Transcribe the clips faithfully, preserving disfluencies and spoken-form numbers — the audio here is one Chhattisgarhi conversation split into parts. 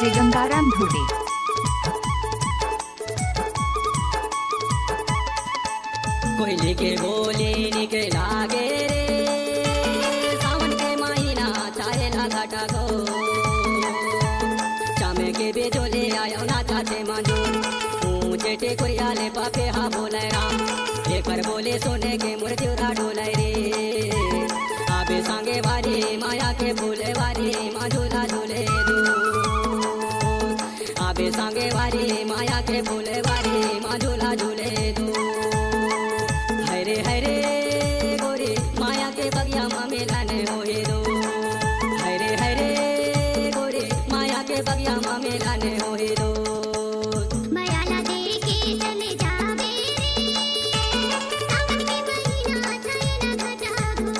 गंगाराम धुर्वे। कोयली के बोली निक लागे रे, सावन के महीना छायेला घटा गो। चामे के बिजुली आयो नाचथे मंजूर, ऊंचे टिकुरिया ले पपीहा बोले राम। एकर बोली सुने के मोर जिउरा डोले रे। आबे संगवारी मया के फुलवारी मा झूला झूले दो। आबे संगवारी मया के फुलवारी मा झूला झूले दो। हरे हरे गोरी मया के बगिया मा मिलन होए दो। हरे हरे गोरी मया के बगिया मा मिलन होए दो। मया ला दे के चले जाबे रे, सावन के महीना छायेला घटा गो।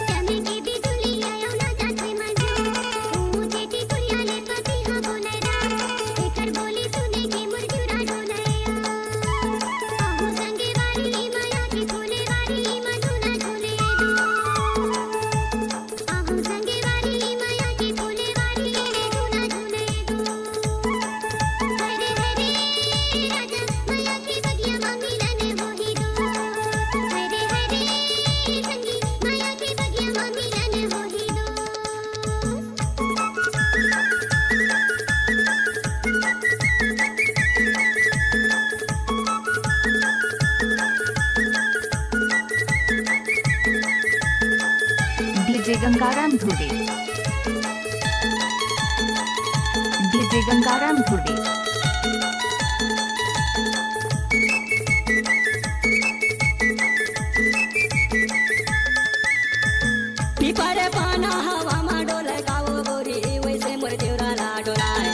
चमके बिजुली आयो नाचथे मंजूर, ऊंचे टिकुरिया ले पपीहा बोले राम। एकर बोली सुने के मोर जिउरा डोले। आहो संगवारी मया के फुलवारी मा झूला झूले दो। आहू संगवारी मया के फुलवारी में झूला झूले दो। हरे हरे राजा मया के बगिया मा मिलन होही दो। हरे हरे संगी मया के बगिया मा मिलन होही दो। डीजे गंगाराम धुर्वे। डीजे गंगाराम धुर्वे। पीपर पाना हवा मा डोले गाओ गोरी, वैसे मोर जिउरा ला डोलाए।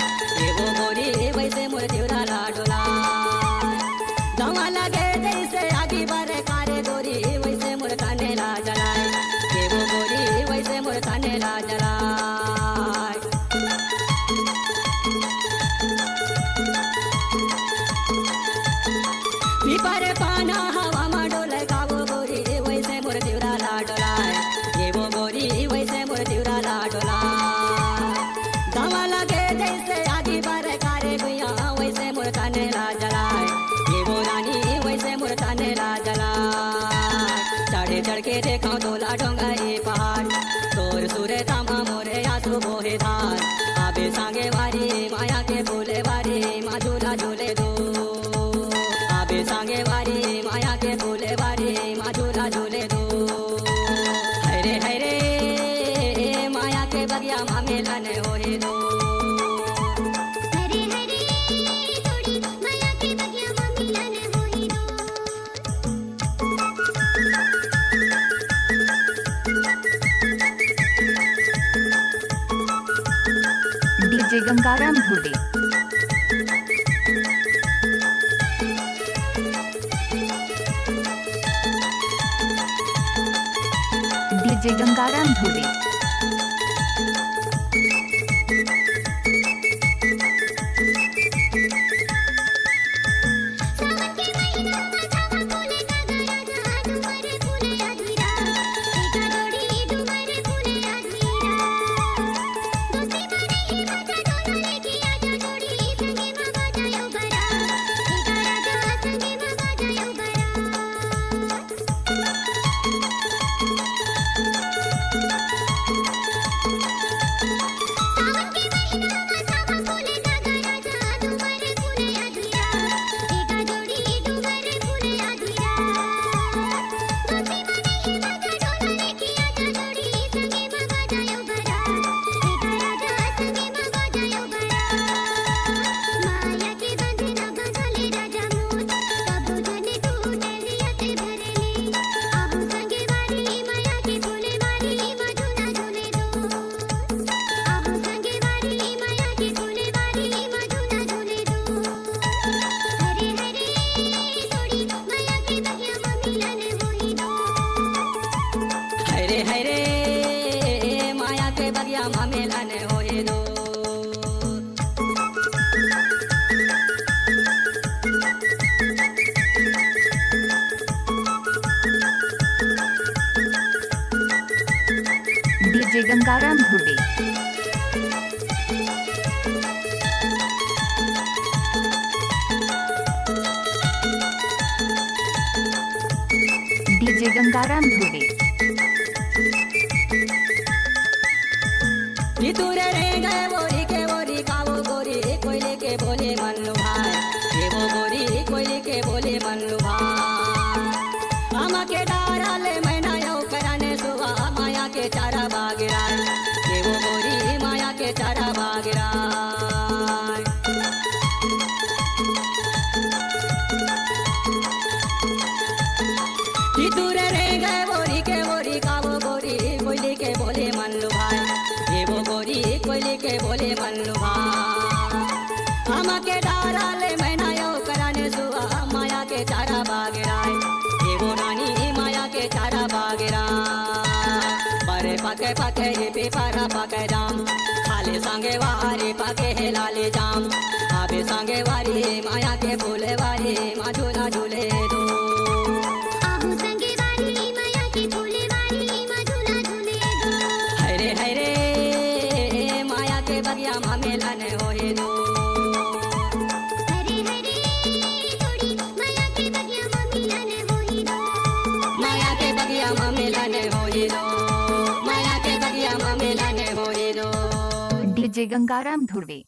ए वो गोरी, वैसे मोर जिउरा ला डोलाए। दवा लगे जैसे आगी बरे कारे गोरी, वैसे मोर तने ला जलाए। ए वो गोरी, वैसे मोर तने ला जलाए। पीपर पाना हवा मा डोले गाओ गोरी, वैसे मोर जिउरा ला डोलाए। ए वो गोरी, वैसे मोर जिउरा ला डोलाए। दवा लगे जैसे आगी बरे कारे गुइया, वैसे मोर तने ला जलाए। ए वो रानी, वैसे मोर तने ला जलाए। चढ़े चढ़ के देखा तोला डोंगरी पहाड़, तोर सुरे तामा मोरे आंसू बोहे धार। आबे संगवारी मया के फुलवारी मा झूला झूले दो। आबे संगवारी मया के फुलवारी मा झूला झूले दो। हरे हरे मया के बगिया मा मिलन होए दो। हरे हरे जोड़ी मया के बगिया मा मिलन होए दो। डीजे गंगाराम धुर्वे। डीजे गंगाराम धुर्वे। हरे हरे मया के बगिया मा मिलन होए दो। डीजे गंगाराम धुर्वे। डीजे गंगाराम धुर्वे। कि तू रे रे गए बोरी के बोरी कावो गोरी, कोयले के बोले मन लुभाए। ये वो गोरी कोयले के बोले मन लुभाए। आमा के डारा ले मैना यो करने सुआ, माया के चारा बागराय। ये वो गोरी माया के चारा बागराय। कि तू रे रे गए बोरी के बोरी कावो गोरी, कोयली के बोले मन लुभाए। ये वो गोरी कोयली के बोले मन लुभाए। आमा के डारा ले मैना यो करने सुआ, माया के चारा बागराय। ये वो रानी माया के चारा बागराय। परे पके पके ये पेपरा पके जाम, खाले संगे वारी पके हे लाले जाम। आबे संगे वारी माया के फूले वारी, मा झूला झूले दो। आहू संगे वारी माया के फूले वारी, मा झूला झूले दो। हरे हरे माया के बगिया मा मिलन होए दो। हरे हरे जोड़ी माया के बगिया मा मिलन होए दो। माया के बगिया मा मिलन होए दो। माया के बगिया मा मिलन होए दो। डीजे गंगाराम धुर्वे।